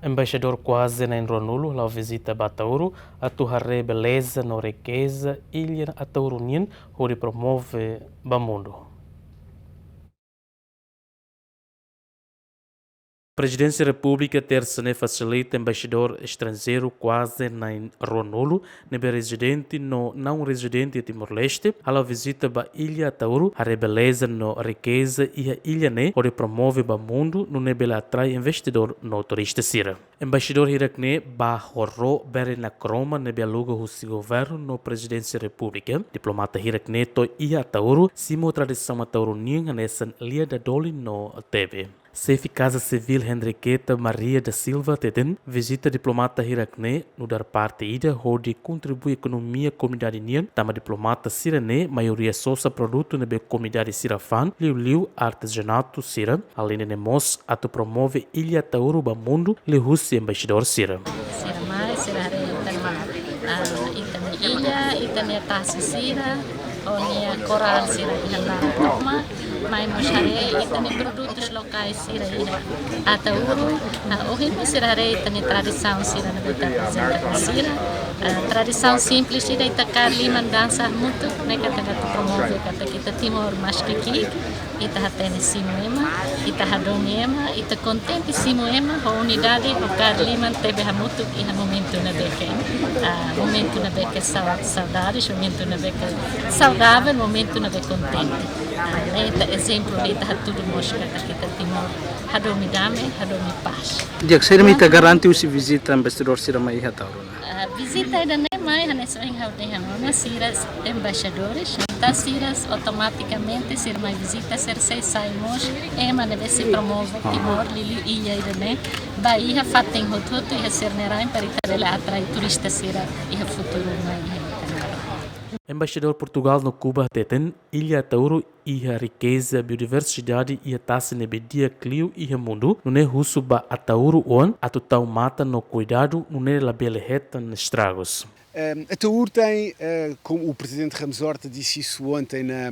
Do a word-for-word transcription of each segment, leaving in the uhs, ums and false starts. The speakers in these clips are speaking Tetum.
Embaixadór kuaze na'in ruanulu hala'o vizita ba Ataúro, atu haree beleza no rikeza illa Ataúro nian hodi promove ba mundu. Prezidénsia Repúblika tersa ne'e fasilita embaixadór estranjeiru kuaze na'in ruanulu ne'ebé rezidente no naun rezidente Timor-Leste, hala'o vizita ba illa Ataúro, haree beleza no rikeza iha illa ne'e, hodi promove ba mundu, nune'e bele atrai investidór no turista sira. Embaixadór hirak-ne'e ba horo bere na kroma ne'ebé aluga husi governu no Prezidénsia Repúblika. Diplomata hirak-ne'e to'o iha Ataúro, simu tradisaun Ataúro nian hanesan lia dadolin no tebe. Xefe Kaza Sivíl Henriqueta Maria da Silva hateten, vizita diplomata hirak-ne'e nu'udar parte ida hodi kontribui ekonomia komunidade nian, tanba diplomata sira-ne'e maioria sosa produtu ne'ebé komunidade sira fa'an, liuliu artezanatu sira, aleinde ne'e mós atu promove illa Ataúro ba mundu liuhusi embaixadór sira. Sira mai, sira haree ita-nia, ah, ita-nia illa, ita-nia tasi sira, ho nia korál sira iha laran tomak, mai mós haree ita-nia produtus lokais sira iha Ataúro, ah, ohin mós sira haree ita-nia tradisaun sira ne'ebé ita aprezenta ba sira. Ah, tradisaun simples ida, ita kaer liman dansa hamutuk, ne'e katak atu promove katak ita Timor maski ki'ik, ita hatene simu ema, ita hadomi ema, ita kontente simu ema, ho unidade, ho kaer liman tebe hamutuk iha momentu ne'ebé ke, ah, momentu ne'ebé ke sau-, saudades, momentu ne'ebé ke saudavel, momentu ne'ebé kontente. Ah, ne'e ita ezemplu ida ita hatudu mós katak ita Timor hadomi dame, hadomi pás. Di'ak, saida mak ita garante husi vizita embaixadór sira mai iha Ataúro ne'e? Ah, vizita ida-ne'e mai hanesan ohin ha'u dehan ona, sira embaixadores, entaun sira automatikamente sira mai vizita, sira sei sai mós ema ne'ebé sei promove Timor liuliu illa ida-ne'e ba iha fatin hotu-hotu iha sira-nia rain para ita bele atrai turista sira iha futuru mai iha ita-nia rain. Embaixadór Portugál no Kuba hateten, illa Ataúro iha rikeza biodiversidade iha tasi ne'ebé di'ak liu iha mundu, nune'e husu ba Ataúro oan atu tau matan no kuidadu, nune'e labele hetan estragus. Ehm, Ataúro tem, eh, como o Presidente Ramos Horta disse isso ontem na,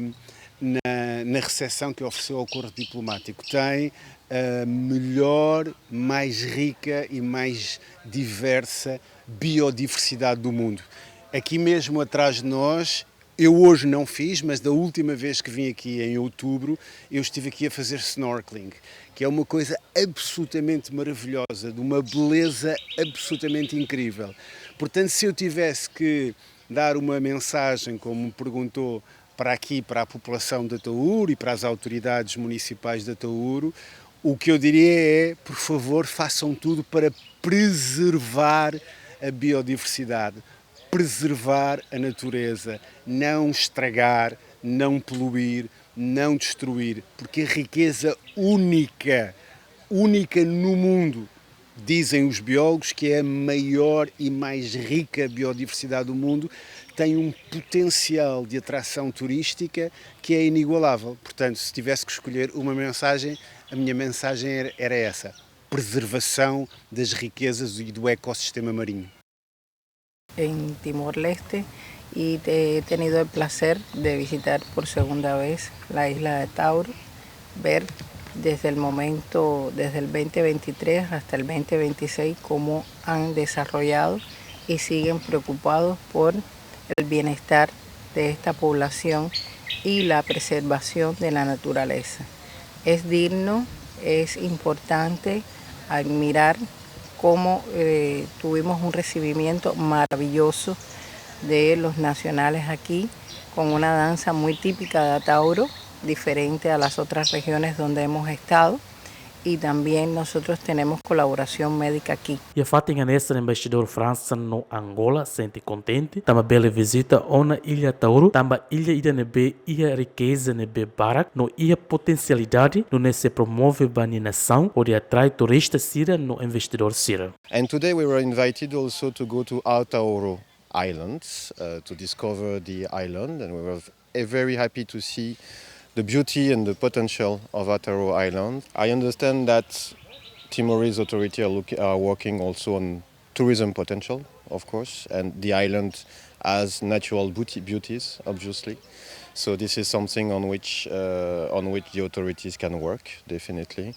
na, na recepção que ofereceu ao Corpo Diplomático, tem a melhor, mais rica e mais diversa biodiversidade do mundo. Aqui mesmo atrás de nós, eu hoje não fiz, mas da última vez que vim aqui em outubro, eu estive aqui a fazer snorkeling, que é uma coisa absolutamente maravilhosa, de uma beleza absolutamente incrível. Portanto, se eu tivesse que dar uma mensagem, como me perguntou, para aqui, para a população de Ataúro e para as autoridades municipais de Ataúro, o que eu diria é, por favor, façam tudo para preservar a biodiversidade, preservar a natureza, não estragar, não poluir, não destruir, porque a riqueza única, única no mundo, dizem os biólogos que é a maior e mais rica biodiversidade do mundo, tem um potencial de atração turística que é inigualável. Portanto, se tivesse que escolher uma mensagem, a minha mensagem era, era essa: preservação das riquezas e do ecossistema marinho. En Timor-Leste y te-, he tenido el placer de visitar por segunda vez la isla de Atauro, ver desde el momento, desde el veinte veintitrés hasta el veinte veintiséis, cómo han desarrollado y siguen preocupados por el bienestar de esta población y la preservación de la naturaleza. Es digno, es importante admirar cómo, eh, tuvimos un recibimiento maravilloso de los nacionales aquí, con una danza muy típica de Atauro, diferente a las otras regiones donde hemos estado, y también nosotros tenemos colaboración médica aquí. Iha fatin hanesan, embaixadór Fransa no Angola sente kontente tanba bele vizita ona illa Atauro, tanba illa ida ne'ebé iha rikeza ne'ebé barak no iha potensialidade, nune'e sei promove ba nia nasaun hodi atrai turista sira no investidór sira. And today we were invited also to go to Atauro Island, uh, to discover the island, and we were, uh, very happy to see the beauty and the potential of Atauro Island. I understand that Timorese authority are look-, are working also on tourism potential, of course, and the island has natural beauty, beauties, obviously. So this is something on which, uh, on which the authorities can work, definitely.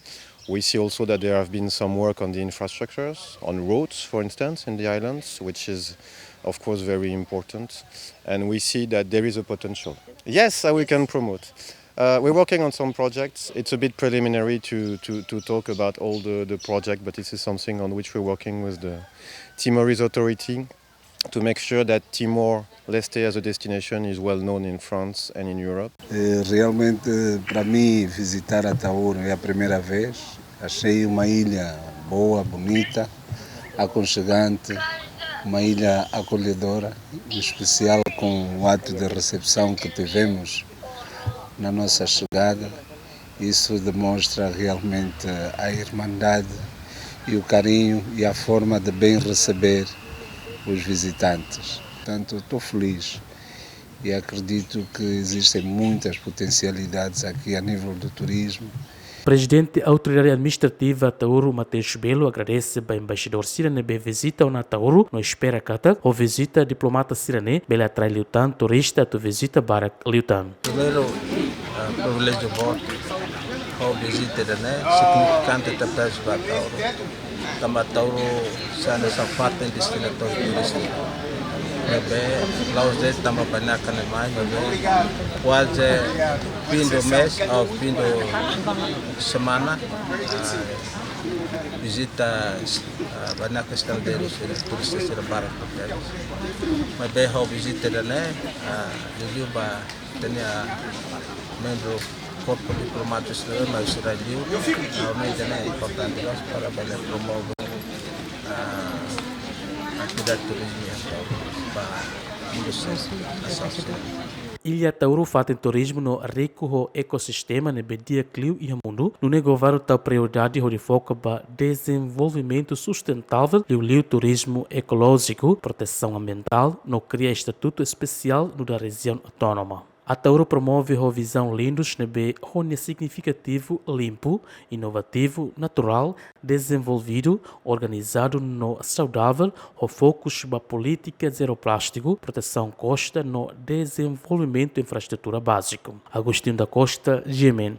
We see also that there have been some work on the infrastructures, on roads, for instance, in the islands, which is, of course, very important. And we see that there is a potential. Yes, uh, we can promote. Uh, we're working on some projects. It's a bit preliminary to, to, to talk about all the, the project, but this is something on which we're working with the Timorese Authority to make sure that Timor-Leste as a destination is well known in France and in Europe. Eh, realmente, para mim, visitar Ataúro é a primeira vez. Achei uma ilha boa, bonita, aconchegante, uma ilha acolhedora, em especial com o ato de recepção que tivemos na nossa chegada. Isso demonstra realmente a irmandade e o carinho e a forma de bem receber os visitantes. Portanto, estou feliz e acredito que existem muitas potencialidades aqui a nível do turismo. Prezidente Autoridade Administrativa Ataúro, Mateus Belo, agradese ba embaixadór sira ne'ebé vizita ona Ataúro, no espera katak ho vizita diplomata sira-ne'e bele atrai liután turista atu vizita barak liután. Primeiru, ah, priviléjiu boot, ha'u vizita ida-ne'e, signifikante tebes ba Ataúro. Tanba Ataúro sai hanesan parte destinatóriu turístiku. Ne'ebé, la'ós de'it tanba bainaka ne'e mai, ne'ebé, kuaze fim do mês, ou fim do semana, ah, vizita, ah, bainaka estranjeiru, sira, turista sira barak tebes. Maibé ha'u vizita ida-ne'e, ah, liuliu ba ita-nia membru korpu diplomátiku sira, mas sira liu, ah, ne'e ida-ne'e importante loos para bele promove, ah, atividade turizmu iha Ataúro ba mundu sira, nasaun sira. Ilha Ataúro fatin turizmu no riku ho ekosistema ne'ebé di'ak liu iha mundu, nune'e governu tau prioridade hodi foka ba dezenvolvimentu sustentável, liuliu turizmu ekolójiku, protesaun ambientál, no kria estatutu espesiál nu'udar rejiaun autónoma. Ataúro promove ho vizaun Lindus ne'ebé ho nia signifikativu limpu, inovativu, naturál, dezenvolvidu, organizadu no saudável, ho fokus ba polítika zero plástiku, protesaun kosta no dezenvolvimentu infraestrutura báziku. Agostinho da Costa, G M N,